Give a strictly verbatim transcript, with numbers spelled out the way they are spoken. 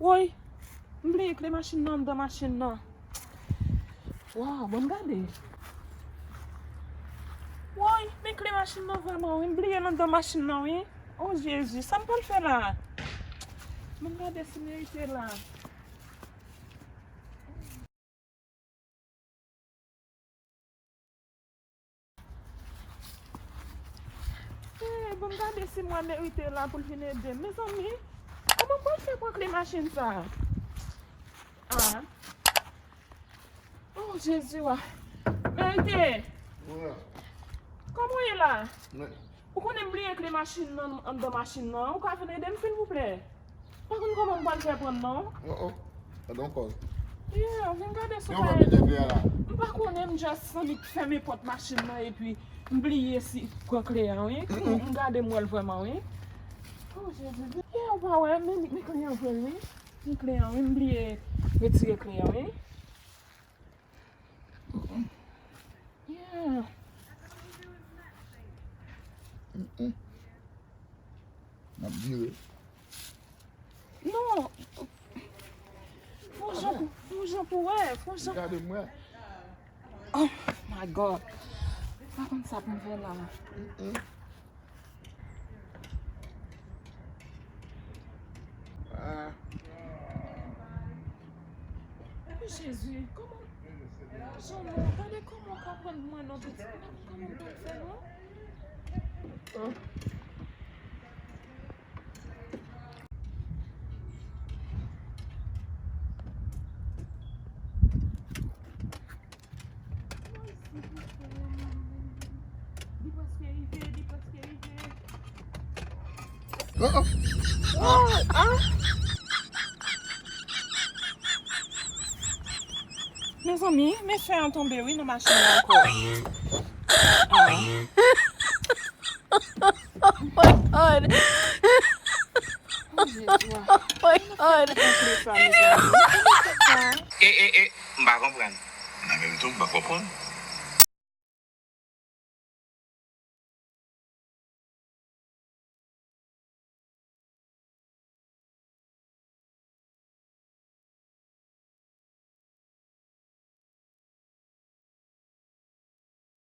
Woy, m bliye kle machin nan anndan machin nan. Waw, ban m gade. Woy, men kle machin nan vrèman, wi, m bliye l anndan machin nan, wi. O Jezi, sa m pral fè la? Ban m gade si m rete la. Eh, ban m gade si mwen merite la pou l vin ede m. Mezanmi, kòman m pral fè pran kle machin sa? Ah. Oh, Jezi, wa. Merite. Wi. Kòman w ye la? Men, ou konnen m bliye kle machin nan anndan machin nan. Ou ka vin ede m, silvouplè? M pa konn kòman m pral fè pran l, non. Oh, oh. Gade yon kòz. Yeah, vin gade si w ka ede m. M pa konnen, m just annik fèmen pòt machin nan epi m bliye si pran kle a, wi. M gade m wè l vrèman, wi. Oh, Jezi. Yeah, ou pa wè, men, men kle an vre, wi. Men kle an, wi, m bliye retire kle an, wi. Yeah. Mm-mm. M ap vire. Non. Fon jan pou, fon jan pou wè, fon jan. Gade m wè. Oh my God. M pa konn sa pou m fè la. Mm-mm. Ah. Jezi, kòman? Jean, non, gade kòman w ka pran mwen non, pitit. Kòman m pral fè non? Li prèske rive, li prèske rive. Oh, oh. Ah, ah. Mezanmi, men fè an tonbe wi nan machin nan ankò. Ah. Oh my God. Oh my God. E, e, e, m pa konprann. Mwen menm tou, m pa konprann.